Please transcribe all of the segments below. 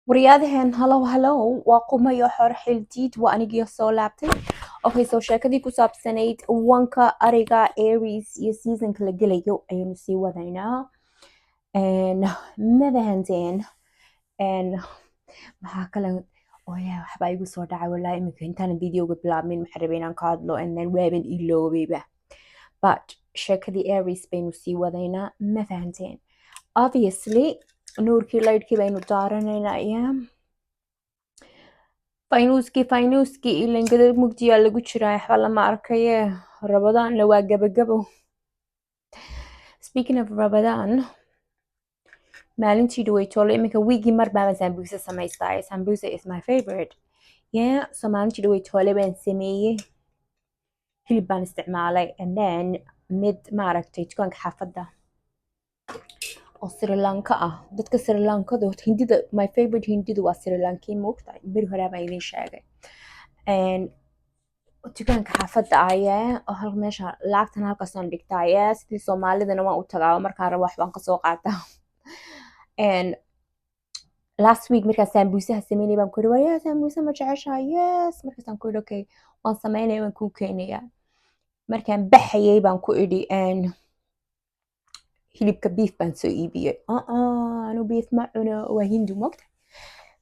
Waryadaheen, hello, hello, waa qumayo xor xildiid, waa anigiyo soo laabtay. Okay, so sheekadii ku saabsanayd wanka, ariga, Aries iyo seasonka la gelayo ayaynu sii wadaynaa. Ma fahanteen? Maxaa kale? Oh yeah, waxbaa igu soo dhacay wallahi iminka intaanan videoga bilaabmin. Maxaa rabay inaan ka hadlo and then waaban iloobayba, but sheekadii Aries baynu sii wadaynaa. Ma fahanteen? Obviously nuurkii, laydhkii baynu daaranaynaa. Yeah, faynuuskii, faynuuskii, ilan gadad mugdiyaa lagu jiraa, waxba lama arkaye. Rabadaanna waa gabagabo. Speaking of Rabadaan, maalintii dhaweytoole, iminka wiigii mar baaban sambusa samaystaa. Sambusa is my favorite. Yeah, so maalintii dhaweytoole baan sameeyey, hilib baan isticmaalay and then mid maaragtay dukaanka xaafadda oo Sri Lanka ah. Dadka Sri Lankada, Hindida, my favorite Hindidu waa Sri Lanki, moogtahay? Beri hore baan idiin sheegay. Dukaanka xaafadda aye oo hal meesha lacagtan halkaasaan dhigtaaye, sidii Soomaalidana waan u tagaa, markaan rabo wax baan kasoo qaataa. And last week markaan sambuusaha sameynay baan ku yidhi, "Waryaa, sambuusa ma jeceshahay?" "Yes." Markaasaan ku yidhi, "Okay, waan sameynaya, waan kuu keenayaa." Markaan baxayay baan ku idhi, "Hilibka beef baan soo iibiyey." "Anu beef ma cuno." Waa Hindu, mogta.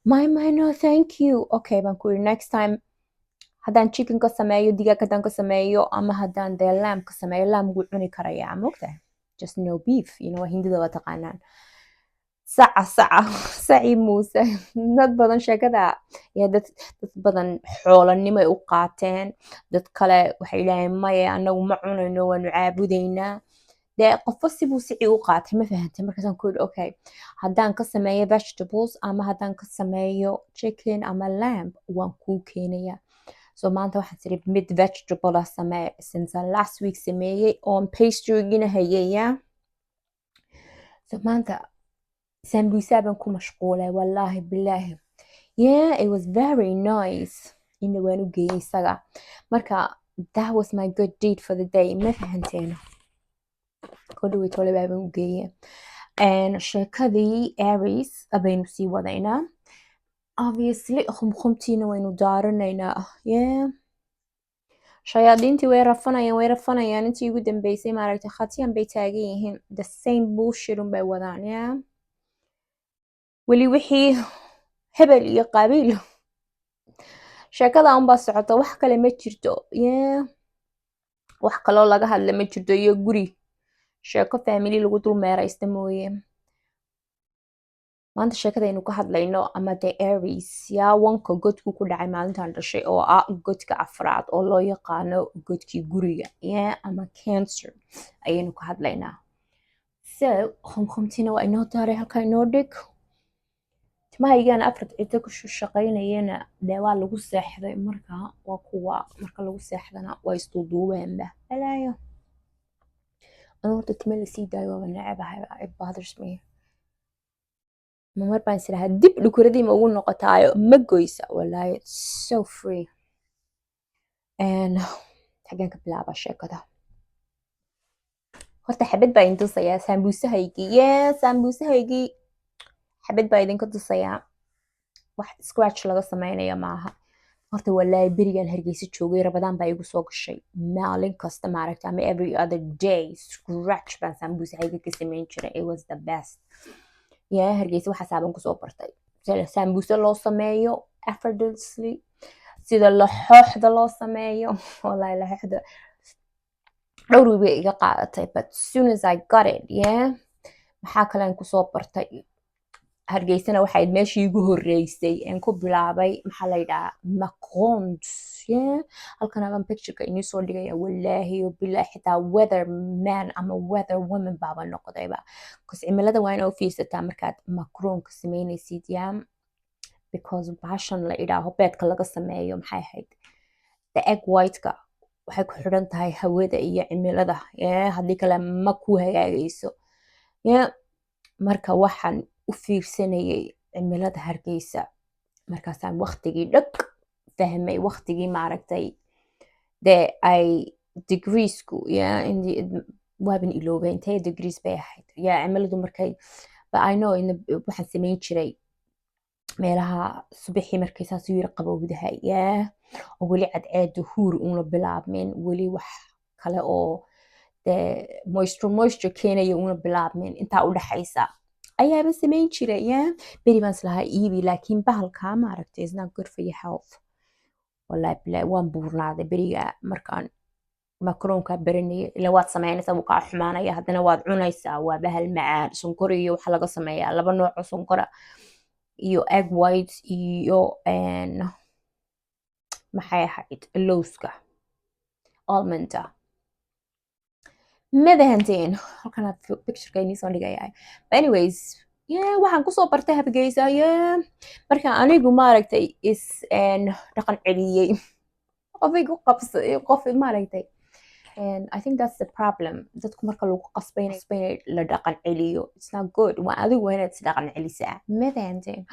"My, my, no, thank you." "Okay," baan ku yidhi, "next time haddaan chicken ka sameeyo, digaag haddaan ka sameeyo ama haddaan dee lamb ka sameeyo, lamb wuu cuni karayaa, mogtahay? Just no beef." Hindida waa taqaanaan. Saca, saca, saci muuse. Dad badan sheekada ya dad badan xoolanimay u qaateen. Dad kale waxay leeyihiin, "Maya, anagu ma cunayno, waanu caabudaynaa." Dee qofba sibuu sicii u qaatay, ma fahantay? Markaasaan ku yidhi, "Okay, haddaan ka sameeyo vegetables ama haddaan ka sameeyo chicken ama lamb, waan kuu keenayaa." So maanta waxaan tiri, mid vegetable ah samee, since aan last week sameeyey oon pastrygina hayaya. So maanta sambusa baan ku mashquulay, wallaahi bilaahi. Yeah, it was very nice. Ina waan u geeyey isaga. Marka that was my good deed for the day, ma fahanteen? Kodhawey tole baan u geeyey. Sheekadii Aries baynu sii wadaynaa. Obviously khumkhumtiina waynu daaranaynaa. Yeah, shayaadiintii way rafanayaan, way rafanayaan. Intii ugu dambeysay, maaragtay, khatiyan bay taagan yihiin. The same bullshit un bay wadaan. Yeah, weli wixii hebel iyo qabiil, sheekada unbaa socota, wax kale ma jirto. Yeah, wax kaloo laga hadla ma jirto iyo guri sheeko family lagu dul meeraysta mooye. Maanta sheekadaynu ka hadlayno ama the Aries, yaa wanka godku ku dhacay maalintan dhashay, oo ah godka afraad oo loo yaqaano godkii guriga, yeah, ama Cancer, ayaynu ka hadlaynaa. So khumkhumtina waa inoo daaray, halkaa inoo dhig. Timahaygaan afar cito ku shaqaynayana dee waa lagu seexday. Marka waa kuwa marka lagu seexdana waa isduuduubeenba balaayo. Anu horta tima lasii daayo waaba necebahay, it bothers me. Ma mar baan isirahaa, dib dhukuradii ma ugu noqotaayo, ma goysa? Wallaahi, it's so free. And xageen ka bilaabaa sheekada horta? Xabad baa idin tusayaa, sambuusahaygii. Yeah, sambuusahaygii xabad baa idinka tusayaa. Wax scratch laga sameynaya maaha horta. Walaahi, berigan Hargeysa joogay, Rabadaan baa igu soo gashay, maalin kasta, maaragta, ama every other day scratch baan sambuusahayga ka sameyn jiray. It was the best. Yeah, Hargeysa waxaas baan kusoo bartay sida sambuuse loo sameeyo effortlessly, sida laxooxda loo sameeyo. Wallahi, laxooxda dhowr wiil bay iga qaadatay, but soon as I got it. Yeah, maxaa kalean kusoo bartay Hargeysana? Waxayd meeshii igu horreysay aan ku bilaabay, maxaa la yidhahaa, macarons. Yeah, halkan abaan pictureka inii soo dhigaya. Wallaahi o bilaahi, xitaa weather man ama weather woman baaba noqdayba, because cimilada waa inaa u fiirsataa markaad macaronka sameynaysid. Yeah, because bahashan la idhaaho beedka laga sameeyo, maxay ahayd, the egg white-ka, waxay ku xidhan tahay hawada iyo cimilada. Yeah, haddii kale ma ku hagaagayso. Yeah, marka waxaan u fiirsanayay cimilada Hargeysa. Markaasaan waqtigii dhag fahmay, waqtigii, maaragtay, dee ay degreesku, yeah, waaban iloobay intee degrees bay ahayd. Yeah, cimiladu markay, but I know in waxaan sameyn jiray Meelaha subaxii markay saas u yara qabowdahay, yeah, oo weli cadceedu huur uuna bilaabmin, weli wax kale oo dee moisture keenaya uuna bilaabmin, intaa u dhaxaysa ayaaba samayn jiray. Yeah, beri baan islahaa iibi, laakiin bahalka maaragtay is not good for your health. Wallahi bilahi, waan buurnaaday beriga markaan macaroonka baranayay. Ila waad samaynaysaa, wuu kaa xumaanaya, haddana waad cunaysaa. Waa bahal macaan. Sonkor iyo waxaa laga sameeyaa laba nooc oo sonkora iyo egg whites iyo maxay ahayd, lowska, almonda. Ma fahanteen? Halkan pictureka inii soo dhigaya. Anyways, yeah, waxaan kusoo bartay Hargeysa. Yeah, marka anigu maaragtay is dhaqan celiyey, qof igu qabsaday, qof maaragtay. And I think that's the problem. Dadku marka lagu qasbay inay la dhaqan celiyo, it's not good. Waa adigu waa inaad is dhaqan celisaa. Ma fahanteen?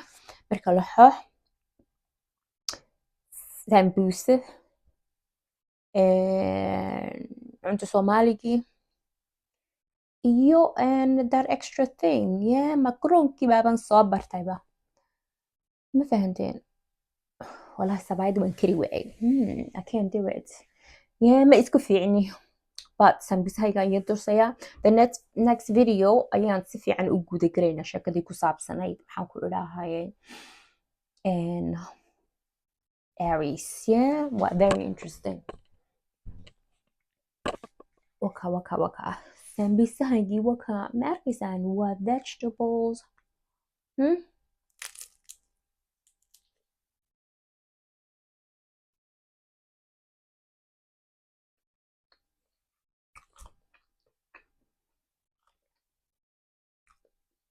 Marka laxoox, sambuuse, cunto Soomaaligii iyo and that extra thing, yeah, macaroonkii baaban soo bartayba. Ma fahanteen? Wallahi sabaayad waan kari waayay. I can't do it. Yeah, ma isku fiicni, but sambusahayga ayaan tusaya. The next video ayaan si fiican u guda galaynaa sheekadii ku saabsanayd, maxaan ku idhaahayay, Aries. Yeah, waa very interesting. Waka waka waka, sambisahaygii waka. Ma arkaysaan? Waa vegetables.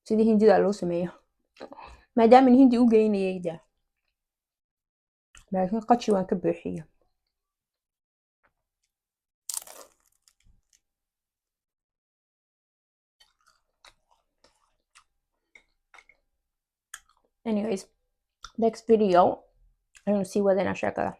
Sidii hindida loo sameeyo, maadaaman hindi u geynayay de, laakiin qaji waan ka buuxiya. Anyways, next video aynu sii wadanaa sheekada.